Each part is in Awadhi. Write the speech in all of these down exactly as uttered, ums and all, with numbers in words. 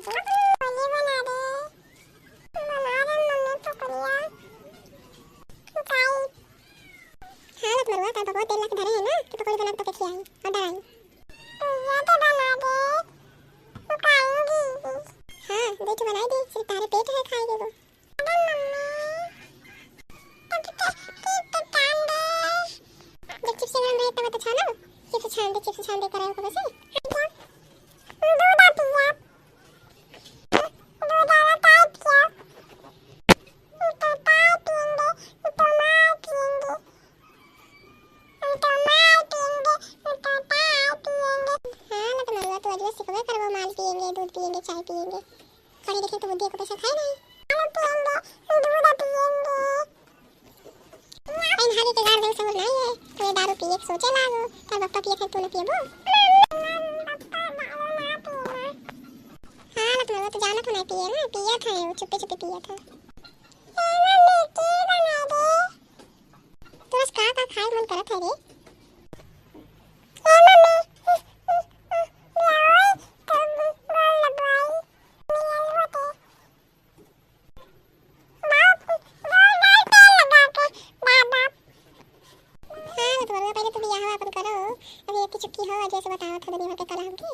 पकौड़ी बना दे। बना दे मम्मी पकौड़िया। खाई। हाँ, लत मरुआ, तार बबुआ तेल लाके धरे है ना कि पकौड़ी बना के तोके खियाई और डराई। तू ये तो बना दे, तू खाएंगी। हाँ, दे तो बनाई दे, सिर्फ तारे पेट है खाएगी वो। अरे मम्मी, तब तो, तब तो टांग दे। जब चिप्स गरम रहे तब तो छानो, चिप्स छान दे, चिप्स छान दे कराओ को वैसे। दूध आ पिया। दूध वाला चाय पियो। हम तो चाय पियेंगे, हम तो माय पियेंगे। हम तो माय पियेंगे, हम तो चाय पियेंगे। हाँ, लत मरुआ, तू अजुए सिखबे करबो, माल पियेंगे, दूध पियेंगे, चाय पियेंगे। कहीं देखे तो बुद्धि को पैसा खाए नहीं। माल पियेंगे, दूध पियेंगे। इन हारी के गाड़ दे, सहूर नाई है। तू ये दारू पिए के सोचे लागो, तार बप्पा पिए थे, तू न पिएबो? हाँ, लत मरुआ तो जानत हो ना पिए ना, पिए थे, वो चुप्पे चुप्पे पिए थे। ए मम्मी, की बना दे? तू बस का का खाए मन करत है रे? ए मम्मी, ले आओ, कब बोल बोल, ले आओ ते। हाँ, तो बरुआ, पहले तो बियाह अपन करो। अभी इतनी चुटकी हो, जैसे बतावत हो दुनिया भर के कला हमके।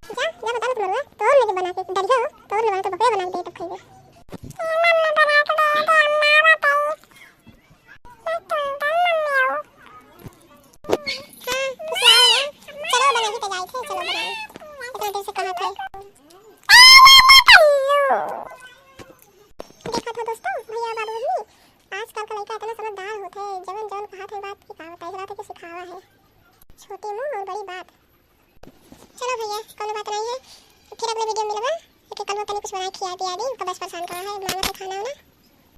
जा, जा बता दे बरुआ, तोर लगे बना के डरियो, तोर लगे बना के बकरे बना के दे तब खइबे। हाँ, कुछ लाओ ना। चलो, बनाई तो जाए थे, चलो बनाई। इतना देर से कहा थे। देखा था दोस्तों, भैया बाबू जी, आजकल का लड़का इतना समझदार होते हैं, जवन जवन कहा थे बात की का बताई, इतना तो सिखावा है। छोटी मुंह और बड़ी बात। चलो भैया, कोनो बात नहीं है, फिर अगले वीडियो में मिलबा। एक कल तनी कुछ बनाए खिया पिया दी, तो बस परेशान करा है, मांगत है खाना वाना।